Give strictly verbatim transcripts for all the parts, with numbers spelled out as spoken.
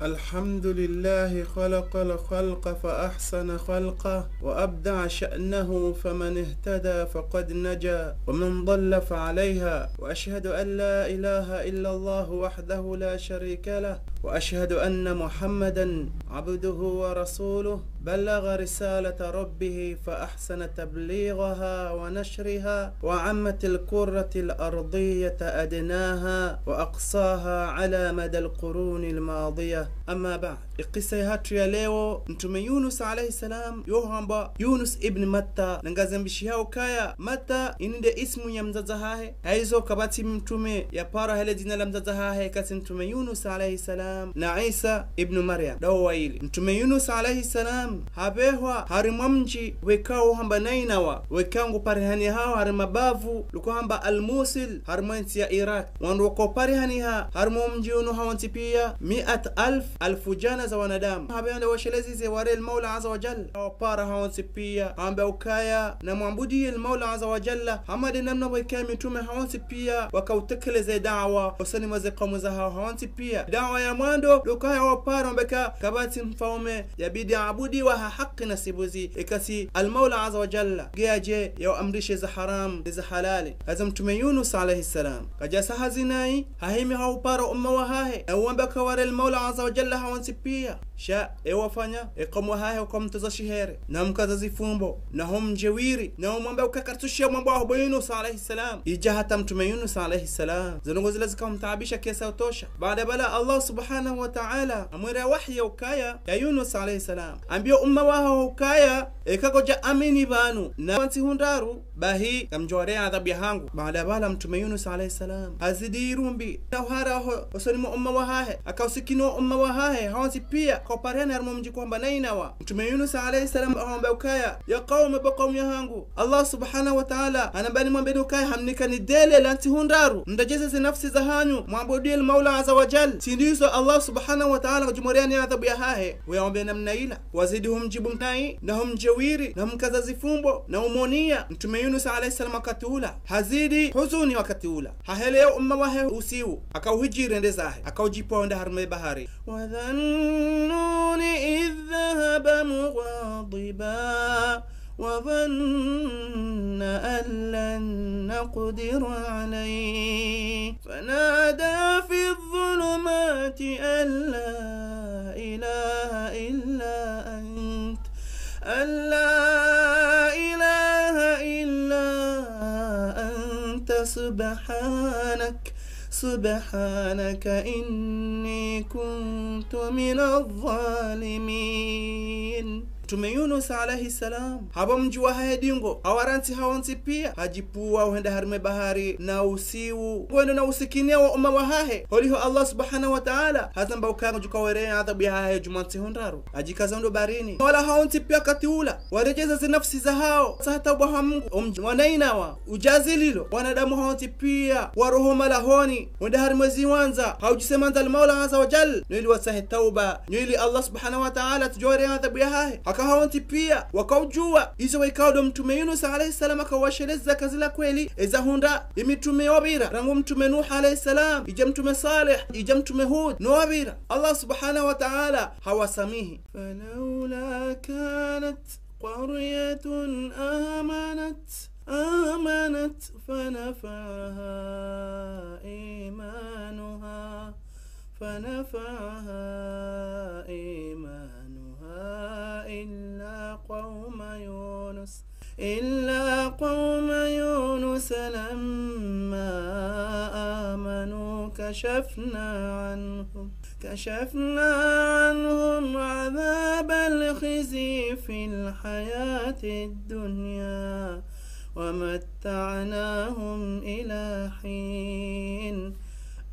الحمد لله خلق الخلق فأحسن خلقه وأبدع شأنه فمن اهتدى فقد نجا ومن ضل فعليها. وأشهد أن لا إله إلا الله وحده لا شريك له. وأشهد أن محمدا عبده ورسوله بلغ رسالة ربه فأحسن تبليغها ونشرها وعمت الكرة الأرضية أدناها وأقصاها على مدى القرون الماضية. أما بعد. Ye kisa yahatru ya leo, Mtrume Yunus alayhi salam, yo hambwa Yunus ibn Matta, na ngazambishihao ukaya Matta ini nde ismu ya mdzadze hahe. Haizo kapvatsi mtrume yapara hele dzina la mdzadze hahe, katsi Mtrume Yunus alayhi salam na Isa ibn Maryam, ndawo wayili. Mtrume Yunus alayhi salam hapvehwa harimwa mdji wekao hamba Nainawa, wekao ngu parihanihao harimwa bavu lukao hamba Al-Musil, harimwa ntsi ya Iraq. Wandru wako parihaniha harimwa mdji unu hawontsi pia miat alf, alfu djana za wanadamu. Hapvehwa nde washelezi ze ware Al-Maula Azza wa Jalla. Hawapara hawontsi pia, hamba ukaya namwabudiye Al-Maula Azza wa Jalla, hama nde namna wekao mitrume hawontsi pia wakautekeleze daawa hosoni mwa ze kaumu zahao hawontsi pia. Daawa ya mwando, lukaya wapara wambeka kapvatsi mfaume yabidi abudiwa ha haki na sibuzi, eka tsi Al-Maula Azza wa Jalla, nge yadje yawaamrishe za haram ne za halali. Haza Mtrume Yunus alayhi salam kadjasa hazi nayi, hahimi haupara umma wahahe, na uwambia ka ware Al-Maula Azza wa Jalla hawontsi pia. Sha, ewafanya, ye kaumu yahahe wakamtoza shihere, na umkaza zifumbo, na humdjewiri, na umwambia uka kartsushia mwambao aho bo Yunus alayhi salam. Idja hata Mtrume Yunus alayhi salam, ze ndrongo zila zikamtaabisha kiasi ya utosha. Baada pvala Allah subhanahu wa ta'ala hamwelea wahyi ya ukaya, ya Yunus alayhi salam, ambia umma waho ukaya, eka kwadja amini pvanu na ntsihu ndraru, bahi ngamdjo wareya adhabu yahangu. Baada pvala Mtrume Yunus alayhi salam hazidi irumbi na uhara ho, hosoni mwa umma wahahe, akausikini wo umma wahahe hawontsi pia, wako parihani harimwa mdji wako hamba Nainawa. Mtrume Yunus alayhi salam hawambia ukaya, ya kaumu, bo kaumu yahangu, Allah subhanahu wa ta'ala hanambia nimwambieni ukaya hamnika ni délai la ntsihu ndraru, mredjeze ze nafsi zahanyu, mwabudiye Al-Maula Azza wa Jalla. Tsi ndizo Allah subhanahu wa ta'ala ngudjo mwareani adhabu yahahe. Weyawambia namna ila. Wazidi humdjibu nayi, na humdjewiri, na humkaza zifumbo, na umonia. Mtrume Yunus alayhi salam wakati ula hazidi huzuni wakati ula. Haheleya umma wahe usiu, akauhijiri ende zahe, akaudjipvua wende harimwa ye bahari. وذا النون إذ ذهب مغاضبا وظن أن لن نقدر عليه فنادى في الظلمات أن لا إله إلا أنت، أن لا إله إلا أنت سبحانك، سبحانك إني كنت من الظالمين. Mtrume Yunus alayhi salam, hapvo mdji wahahe dingo, hawarantsi hawontsi pia, hadjipvua uhenda harimwa ye bahari na usiu, ngwendo na usikiniya wo umma wahahe. Holiho Allah subhanahu wa ta'ala hazamba ukaya ngudjo uka wareya adhabu yahahe djumwa ntsihu ndraru. Hadjikaza ndo baharini. Wala hawontsi pia wakati ula waredjeza ze nafsi zahao, watsaha tauba ha Mungu. Omdji wa Nainawa udjazililo wanadamu hawontsi pia, waroho malahoni, wende harimwa ze ziwandza, haudjisemandza Al-Maula Azza wa Jalla, no ili watsahe tauba, no ili Allah subhanahu wa ta'ala yatsudjo wareya adhabu yahahe. Haka hawontsi pia wakaudjua izo wekao ndo Mtrume Yunus alayhi salam akawasheleza ka zila kweli, eza hundra ye mitrume wapvira, rangu Mtrume Nuh alayhi salam, idja Mtrume Saleh, idja Mtrume Hud, no wapvira. Allah subhanahu wa ta'ala hawasamihi. فلولا كانت قرية آمنت، آمنت فنفعها إيمانها، فنفعها إيمانها إلا قوم يونس، إلا قوم يونس لما آمنوا كشفنا عنهم، كشفنا عنهم عذاب الخزي في الحياة الدنيا ومتعناهم إلى حين.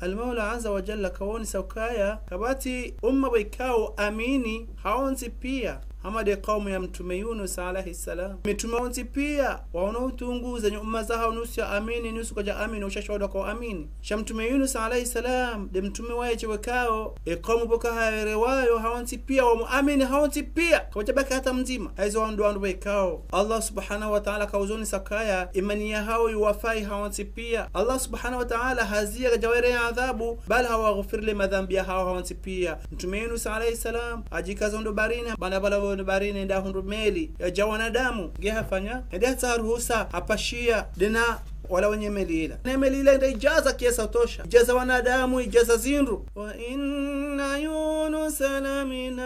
Al-Maula Azza wa Jalla hawonesa ukaya kapvatsi umma wekao amini hawontsi pia, Hama nde kaumu ya Mtrume Yunus alayhi salam. Mitrume wontsi pia, waona utungu, ze nyumma zahawo nusu ya amini, nusu kwadja amini, ushashi wandru waka amini. Sha Mtrume Yunus alayhi salam, nde mtrume waye tsi wekao, ye kaumu pvoka hayerewayo, hawontsi pia, wamuamini, hawontsi pia, kapvadja baki hata mdzima. Hayizo wandru wandru wekao Allah subhanahu wa ta'ala hawuzonesa ukaya, imani yahawo yiwafayi hawontsi pia. Allah subhanahu wa ta'ala haziya kadjawareya adhabu, bali hawaghufurilia madhambi yahawo hawontsi pia. Mtrume Yunus alayhi salam, hadjikaza hondro baharini, baanda pvala hondro baharini, hende hahundru meli, yadja wanadamu, nge hafanya, hende hatsaha ruhusa, hapashia, ndena wala wenye meli ila. Ne meli ila nde idjaza kiasi sha utosha. Idjaza wanadamu, idjaza zindru. وإن يونس لمن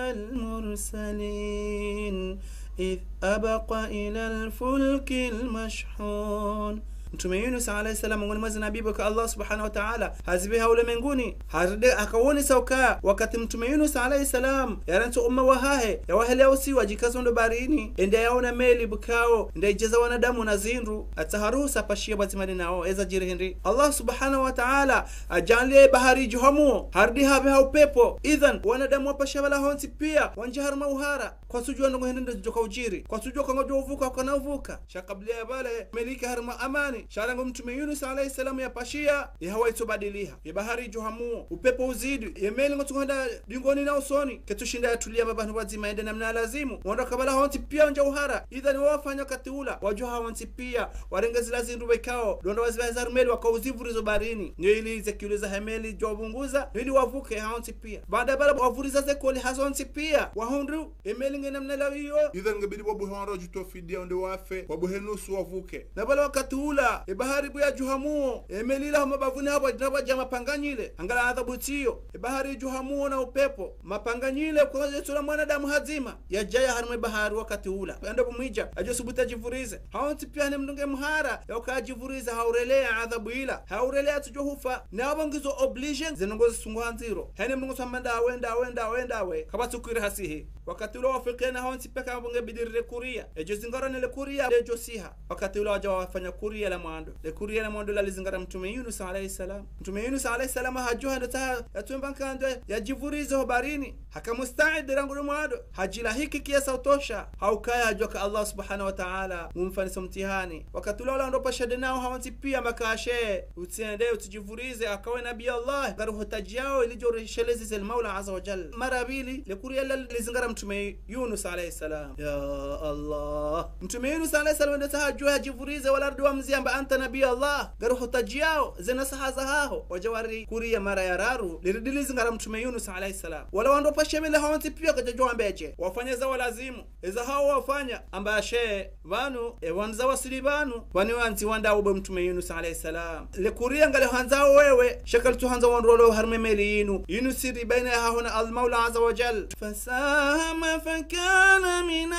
المرسلين إذ أبق إلى الفلك المشحون. Mtrume Yunus alayhi salam, mongoni mwa ze nabii pvoka Allah subhanahu wa ta'ala hazibeha ulemenguni, harudi hakawonesa ukaya, wakati Mtrume Yunus alayhi salam, yarantsi umma wahahe, yawahelea usiu, hadjikaza hondro baharini, hende yaona meli pvukao, nde idjaza wanadamu na zindru, hatsaha ruhusa hapashia pvwadzima nao, eza djiri hindri. Allah subhanahu wa ta'ala, hadjaanlia ye bahari idjo hamuo, harudi habeha upepvo. Idhan, wanadamu wapashia pvala hawontsi pia, wandjia harumwa uhara. Kwatsudjua ndrongo hindri ndezidjo kaudjiri. Kwatsudjua kangwadjo uvuka, kwana uvuka. Sha kabla ya pvale, meli ika harumwa amani. Sha rangu Mtrume Yunus alayhi salam yapashia, ye hawa itsobadiliha. Ye bahari idjo hamuo, upepvo uzidi. Ye meli ngotsuhenda dingoni na usoni. Ketsushinda yatulia mbapvanu pvwadzima yende namna ya lazimu. Wandru waka pvala hawontsi pia wandjia uhara. Idhan wawafanya wakati ula, wadjua hawontsi pia, warenge zila zindru wekao, ndo wandru wazibeha harumwa meli wakauzivuriza baharini. Nde ili ze kilo zahe meli zidjo pvunguza, nde ili wavuke hawontsi pia. Baanda pvala wavuriza ze koli hazontsi pia, wahundru, ye meli nge namna lawiyo. Idhan ngebidi wabuhe wandru wadjitofidia wende wafe, wabuhe nusu wavuke. Na pvala wakati ula, ye bahari pvo yadjo hamuo, ye meli ila ho mabavuni hapvo, na pvwadja mapanganyile, angalia adhabu tsiyo, ye bahari idjo hamuo na upepvo, mapanganyile, kwadjatsola mwanadamu hadzima, yadjaya harumwa ye bahari wakati ula. Yandopvo mwidja, yadjo subutu yadjivurize. Hawontsi pia hene mndru nge muhara, yauka yadjivurize, haurelea adhabu ila, haurelea yatsudjo hufa, na wapvo ngizo obligé, ze ndrongo zisungwa ndziro. Hene mndru ngotsu hamba ndawe, ndawe, ndawe, ndawe, kapvatsu kwiri hasihi. Wakati ula wafikiana hawontsi pia ukaya pvo ngebidi rire kuria. Yedjo zingara ne le kuria, yedjo siha. Wakati ula wadja wafanya kuria la mwando. Le kuria la mwando lalizingara Mtrume Yunus alayhi salam. Mtrume Yunus alayhi salam hadjuha ndo tsaha yatwemba nkando yadjivurize ho baharini. Haka mustaidi rangu ndo mwando. Hadjilahiki kiasi sha utosha. Haukaya hadjua ka Allah subhanahu wa ta'ala ngumfanyiso mtihani. Wakati ula wala wandru wapashia ndenao hawontsi pia makashe. Utsiende, utsidjivurize, haka we nabii Allah. Ngaruhutadjiao, ili djo resheleze ze le Maula azza wa jalla. Mara ya pvili, le kuria lila lizingara Mtrume Yunus alayhi salam. Ya Allah. Mtrume Yunus alayhi salam ndo tsaha hadjuha yadjivurize, wala rudi wamzia amba anta nabii Allah. Ngaruhutadjiao, ze nasaha zahaho. Wadja wari kuria mara ya raru, lirudi lizingara Mtrume Yunus alayhi salam. Wala wandru wapashia meli hawontsi pia kwadjadjua wambe dje. Wafanya za walazimu. Eza hawo wafanya, amba she, pvanu, e wandza wasili pvanu, pvanu wandzi wandao bo Mtrume Yunus alayhi salam. Le kuria ngalihandzao wewe, sha kalitsuhandza wandru walo harumwa ye meli yinu. Yinu siri baina yahaho na Al-Maula azza wa jalla. فساهم فكان من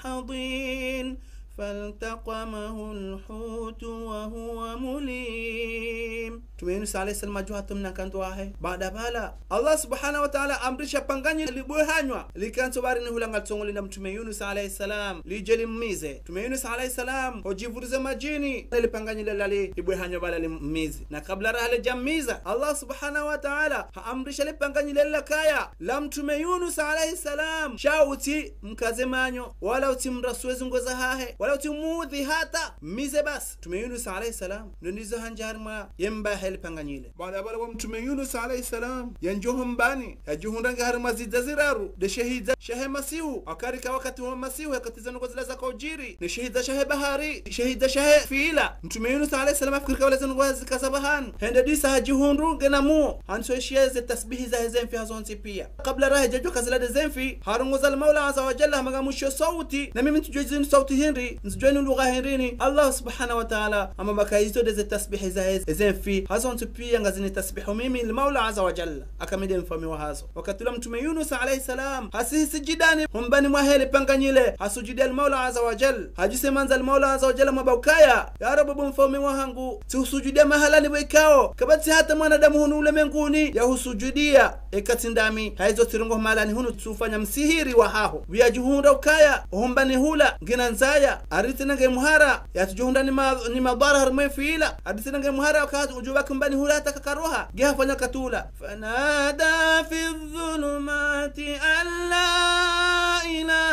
المدحضين فالتقمه الحوت وهو مليم. Mtrume Yunus alayhi salam hadjuha hatumna nkando wahe. Baanda pvala, Allah subhanahu wa ta'ala haamrisha panganyile libwehanywa, likantsi baharini hula ngalitsongolwa na Mtrume Yunus alayhi salam, lidje limmize. Mtrume Yunus alayhi salam, hodjivuriza madjini, ne le panganyile lali libwehanywa pvala limmize. Na kabla raha ledjammiza, Allah subhanahu wa ta'ala haamrisha le panganyile lila ukaya la Mtrume Yunus alayhi salam, sha utsi mkaze manyo, wala utsi mrasue zingo zahahe, wala utsi muudhi hata, mmize basi. Mtrume Yunus alayhi salam, ndo ndizo handjia harumwa ye mba yahe le panganyile. Baanda pvala wa Mtrume Yunus alayhi salam, yandjia ho mbani, yadjihundra nge harumwa zidza ziraru, nde she hidza shahe masihu, hakarika wakati wa masihu, yakati ze ndrongo zila zakaudjiri, ne she hidza shahe bahari, she hidza shahe fiila. Mtrume Yunus alayhi salam hafikiri ka wala ze ndrongo zika za pvahanu. Hende ndisa hadjihundru ngena muo, hansoishiya ze tasbihi zahe ze mfi hazontsi pia. Kabla raha yadjadjuha ka zila nde ze mfi, harongoza Al-Maula azza wa jalla hamba ngamwishiyo sauti, na mimi ntsudjuwa zinu sauti hindri, ntsudjuwa inu lugha hindrini. Allah subhanahu wa ta'ala hamba ka izo nde ze tasbihi zahe ze mfi hazontsi pia, ngazini tasbihu mimi Al-Maula azza wa jalla, haka mi nde mfaume wahazo. Wakati ula Mtrume Yunus alayhi salam hasihi sijidani, ho mbani mwahe le panganyile, hasujudia Al-Maula azza wa jalla. Hadjisemandza Al-Maula azza wa jalla hamba ukaya, ya Rabbi, bo mfaume wahangu, tsihusujudia mahalani pvo ikao kapvatsi hata mwanadamu hunu ulemenguni yahusujudia, eka tsi ndami. Haizo tsirongoa ho mahalani hunu tsufanya msihiri wahaho. Pviyadjihundra ukaya ho mbani hula ngena ndzaya, hari tsena nge muhara, yatsudjihundra ni ma-, ni madhara harumwa ye fiila, hari tsena nge muhara, wakati udjubaki mbani hula hata kakaroha, nge hafanya katula. فنادى في الظلمات أن لا إله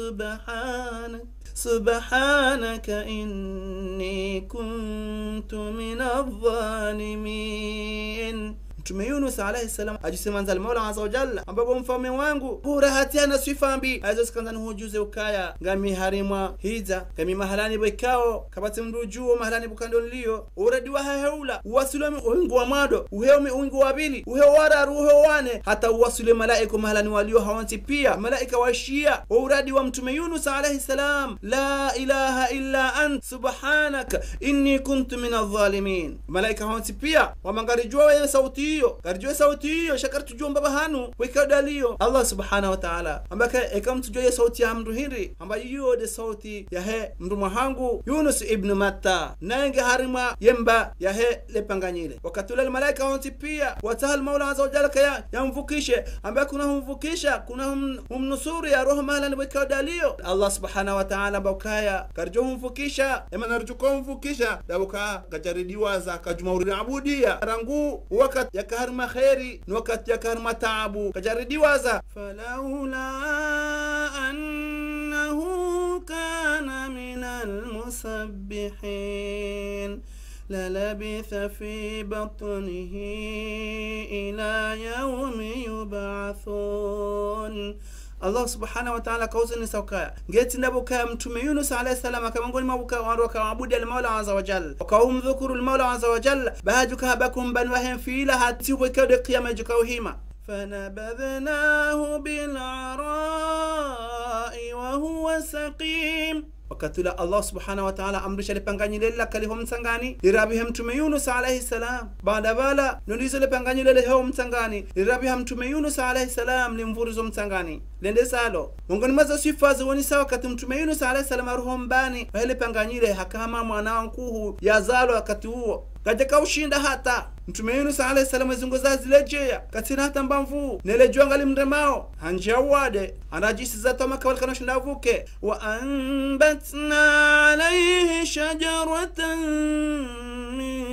سبحانك، سبحانك إني كنت من الظالمين. Mtrume Yunus alayhi salam hadjisema ndzali Maula Azza wa Jalla, hamba bo mfaume wangu, hura hati hana swifa mbi, hayizo tsikandza nihudjuze ukaya ngami harimwa hidza, ngami mahalani pvwekao kapvatsi mndru udjuo mahalani pvwekao ndo nilio. Uradi wahahe ula uwaswili mi-, wingu wa mwando, uhe mi-, wingu wa pvili, uhe wa raru, uhe wa nne, hata uwaswili malaika mahalani walio hawontsi pia. Malaika washiya o uradi wa Mtrume Yunus alayhi salam: لا إله إلا أنت سبحانك إني كنت من الظالمين. Malaika hawontsi pia wamba ngaridjuao ye sauti iyo, ngaridjuao ye sauti iyo, sha karitsudjuo mbaba hanu pvwekao ndo alio. Allah subhanahu wa ta'ala hamba ka, eka mtsudjuao ye sauti ya mndru hindri, hamba iyo nde sauti yahe mrumwa hangu Yunus ibn Matta, naye nge harimwa ye mba yahe le panganyile. Wakati ula le malaika wontsi pia watsaha le Maula Azza wa Jalla kaya yamvukishe, hamba kuna humvukisha, kuna hum-, humnusuru yarohe mahalani pvwekao ndo alio. Allah subhanahu wa ta'ala hamba ukaya karidjo humvukisha, emana ridjo humvukisha ndapvo ka kadjaridiwaza, kadjuma uriabudia rangu wakati yaka harimwa kheri, no wakati yaka harimwa taabu, kadjaridiwaza. فلولا أنه كان من المسبحين للبث في بطنه إلى يوم يبعثون. Allah subhanahu wa ta'ala hakauzunisa ukaya nge tsi ndapvo ukaya Mtrume Yunus alayhi salam haka mengoni mwa pvwekao wandru wakao waabudia le Maula Azza wa Jalla, wakao umdhukuru le Maula Azza wa Jalla, ba hadjuka habaki ho mbani wahe mfi ula hata pvwekao nde kiyama idjo kao hima. فنبذناه بالعراء وهو سقيم. Wakati ula Allah subhanahu wa ta'ala hamrisha le panganyile lila kali ho mtsangani, lirapvihe Mtrume Yunus alayhi salam. Baanda pvala, no ndizo le panganyile lihe ho mtsangani, lirapviha Mtrume Yunus alayhi salam, limvurizo mtsangani, lende zalo. Mengoni mwa ze swifa ziwonesa wakati Mtrume Yunus alayhi salam haroho mbani wahe le panganyile, haka hama mwana wa nkuhu yazalwa wakati uwo. Kadjaka ushinda hata. Mtrume Yunus alayhi salam ezingo zahe ziledjeya, katsina hata mbamvu, ne le djuwa ngalimremao, handjiya uwade, hanadjisi za tama kawali kana ushinda avuke. وأنبتنا عليه شجرة من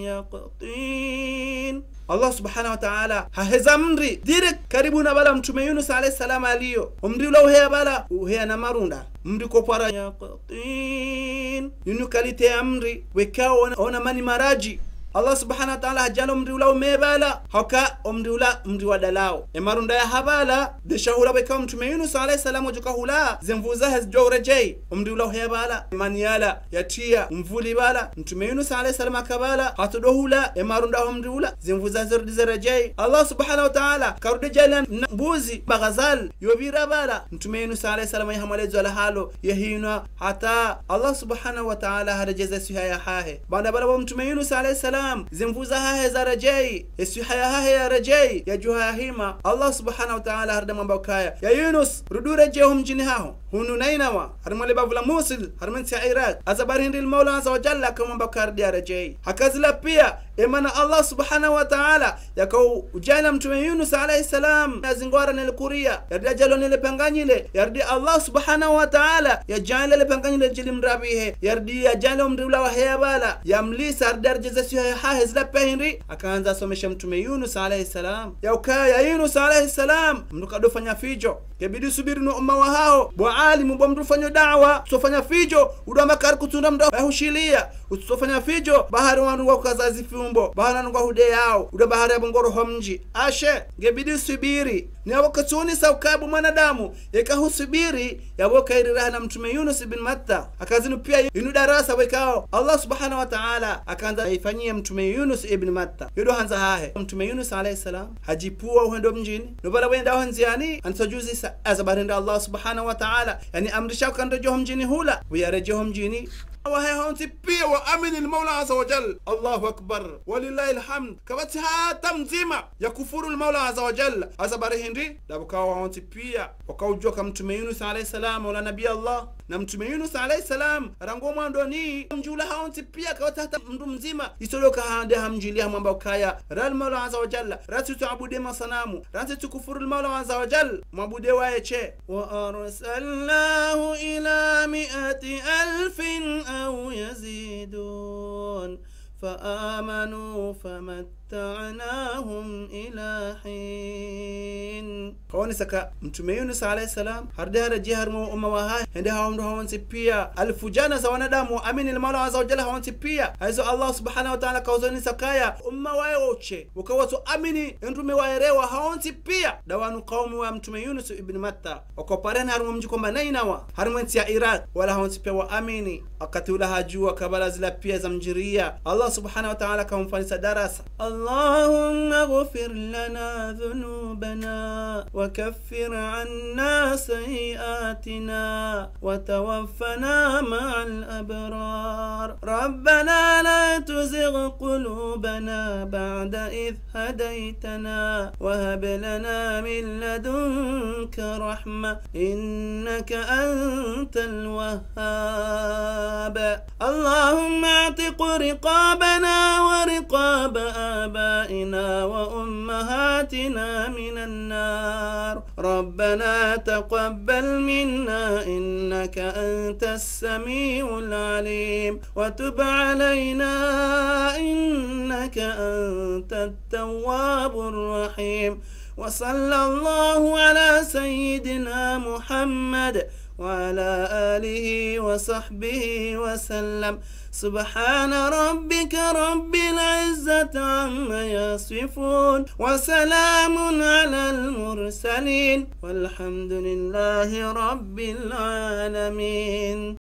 يقطين. Allah subhanahu wa ta'ala haheza mri direct karibu na pvala Mtrume Yunus alayhi salam alio. O mri ula uheya pvala, uheya na marunda. Mri ko pvwara يقطين. Ninu qualité ya mri wekao ona, ona mani maradji. Allah subhanahu wa ta'ala hadjaanlia o mri ula umee pvala, hauka o mri ula mri wa dalao. E marunda yaha pvala, nde shahula wekao Mtrume Yunus alayhi salam odjoka hula, ze nvuu zahe zidjo uredjei. O mri ula uheya pvala, mani yala yatiya mvuli pvala. Mtrume Yunus alayhi salam haka pvala, hatsodo hula e marunda ho mri ula, ze nvuu zahe zirudi ziredjei. Allah subhanahu wa ta'ala karudi djaanlia na mbuzi, ba ghazal, yo pvira pvala. Mtrume Yunus alayhi salam yahamwa le dzwa lahalo, yahinwa, hata Allah subhanahu wa ta'ala haredjeza e swiha yahahe. Baanda pvala pvo Mtrume Yunus alayhi salam, ze nvuu zahahe zaredjei, e swiha yahahe yaredjei, yadjuha yahima. Allah subhanahu wa ta'ala harudi hamwambia ukaya: Ya Yunus, rudi uredjei ho mdjini haho, hunu Nainawa, harimwa le bavu la Musil, harimwa ntsi ya Irak. Hasababu hindri le Maula Azza wa Jalla hakamwambia ukaya rudi yaredjei. Haka zila pia, emana Allah subhanahu wa ta'ala yaka u-, udjaanlia Mtrume Yunus alayhi salam, yazingwara ne le kuria, yarudi yadjaanliwa ne le panganyile, yarudi Allah subhanahu wa ta'ala yadjaanlia le panganyile lidje limrapvihe, yarudi yadjaanlia o mri ula waheya pvala, yamlisa, harudi haredjeza e swiha yahahe. Zila pia hindri, hakaandza hasomesha Mtrume Yunus alayhi salam, ya ukaya: Ya Yunus alayhi salam, mndru kadofanya fidjo. Ngebidi usubiri no umma wahaho, bo alimu, bo mndru ufanyao daawa, utsofanya fidjo, udo hamba karikutsunda mndru yahushiliya, utsofanya fidjo, ba hari wandru ngwakukaza zifumbo, ba hari wandru ngwahudeyao, udo hamba hari yapvo ngoroho mdji. Ashe, ngebidi usubiri. Ni apvo katsuonesa ukaya bo mwanadamu, eka husubiri, yapvo kayiri raha na Mtrume Yunus ibn Matta. Haka zinu pia inu darasa wekao Allah subhanahu wa ta'ala hakaandza yaifanyiye Mtrume Yunus ibn Matta. Yo ndo handza hahe. Mtrume Yunus alayhi salam hadjipvuwa uhenda ho mdjini. No pvala wendao ho ndziani, hantsojuzisa hasababu hindri Allah subhanahu wa ta'ala yaniamrisha ukaya niredjei ho mdjini hula, pvo yaredjei ho mdjini wahe hawontsi pia waamini le Maula Azza wa Jalla. Allahu Akbar. Walillahil hamd. Kapvatsi hata mdzima yakufuru le Maula Azza wa Jalla. Hasababu hindri? Ndapvo ukaya wawontsi pia wakaudjuwa ka Mtrume Yunus alayhi salam ola nabi Allah. Na Mtrume Yunus alayhi salam, rangu mwandoni, mdji ula hawontsi pia kapvatsi hata mndru mdzima yitsodoka hende hamdjiliya hamwambia ukaya: Ra le Maula Azza wa Jalla, ra tsitsuabudu e masanamu, ra tsitsukufuru le Maula Azza wa Jalla, mwabudu waye she. وأرسلناه إلى مائة ألف أو يزيدون فآمنوا فمت متعناهم إلى حين. Kaonesa ka Mtrume Yunus alayhi salam, harudi haredjei harimwa umma wahahe, hende hawahundru hawontsi pia. Alfu djana za wanadamu waamini le Mola Azza wa Jalla hawontsi pia. Hayizo Allah subhanahu wa ta'ala kauzonesa kaya, umma waye wontsi, uka watsu amini, entrume waye rewa hawontsi pia. Nda wanu kaumu wa Mtrume Yunus ibn Matta. Waka waparihana harimwa mdji hwambwa Nainawa, harimwa entsi ya Iraq, wala hawontsi pia waamini. Wakati ula hadjuwa kabala zila pia zamdjiriya, Allah subhanahu wa ta'ala kamfanyisa darasa. اللهم اغفر لنا ذنوبنا وكفر عنا سيئاتنا وتوفنا مع الأبرار. ربنا لا تزغ قلوبنا بعد إذ هديتنا وهب لنا من لدنك رحمة إنك أنت الوهاب. اللهم اعتق رقابنا ورقاب آبائنا وأمهاتنا من النار. ربنا تقبل منا إنك أنت السميع العليم وتب علينا إنك أنت التواب الرحيم. وصلى الله على سيدنا محمد وعلى آله وصحبه وسلم. سبحان ربك رب العزة عما يصفون وسلام على المرسلين والحمد لله رب العالمين.